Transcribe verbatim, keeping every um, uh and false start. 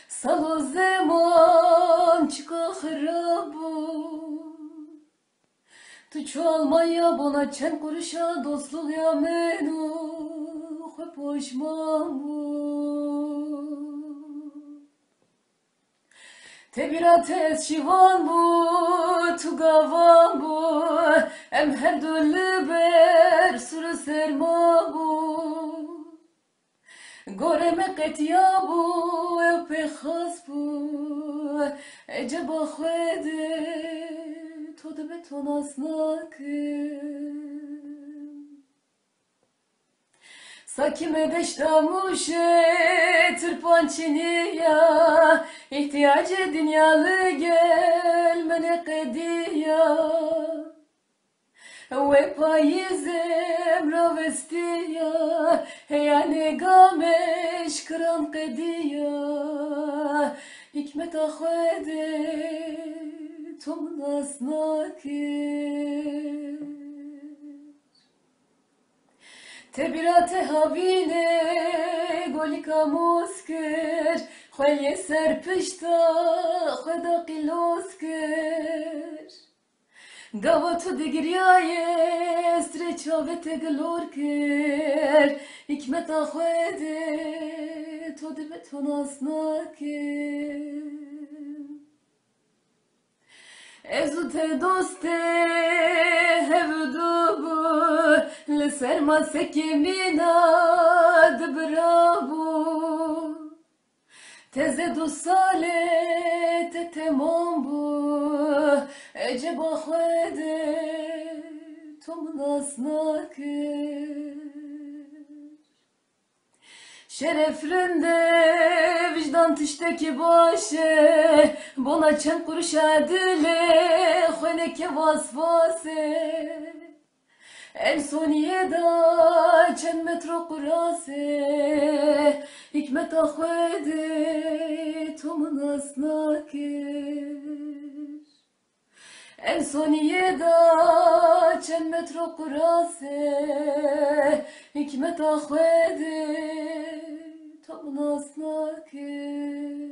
Salo zeman çika xirab o. Tu ço Almanya bona çend quruşa dostluğya meno xwe poşman bu. Tebîra te ez şîvan bu, tu gavan bu, em her du li ber sûr û serma bu. Gorê me qetiya bu, ew pê xas bu, eceba xwe de to dibe to nas nakim. Sakî me deşta Mûşê tirpan çinîya, îhtîyacê dinya li gel menê qedîya. Wê payîzê em ravestîya, heyanê gamê şikiran qedîya. Hîkmeta xwe de to min nas nakir. Tebîra te havînê golîka moz kir, xwe lê ser pişta xwe da qîloz kir. Gava tu digiriyayê, strê çavê te gilor kir, hîkmeta xwe de to dibe to nas nakir. Ez û te dostê hev û du bû, li ser masekê mîna di bira bû. Teze du salê te temam bû, eceba xwe de to min nas nakir. Şeref rinde, vijdan tiştekî baş e, bona çend quruşa dilê xwe neke vasvas e. En sonîye da çend metro quras e, hîkmeta xwe de to min nas nakir. En sonîye da çend metro quras e, hîkmeta xwe de to nas nakir.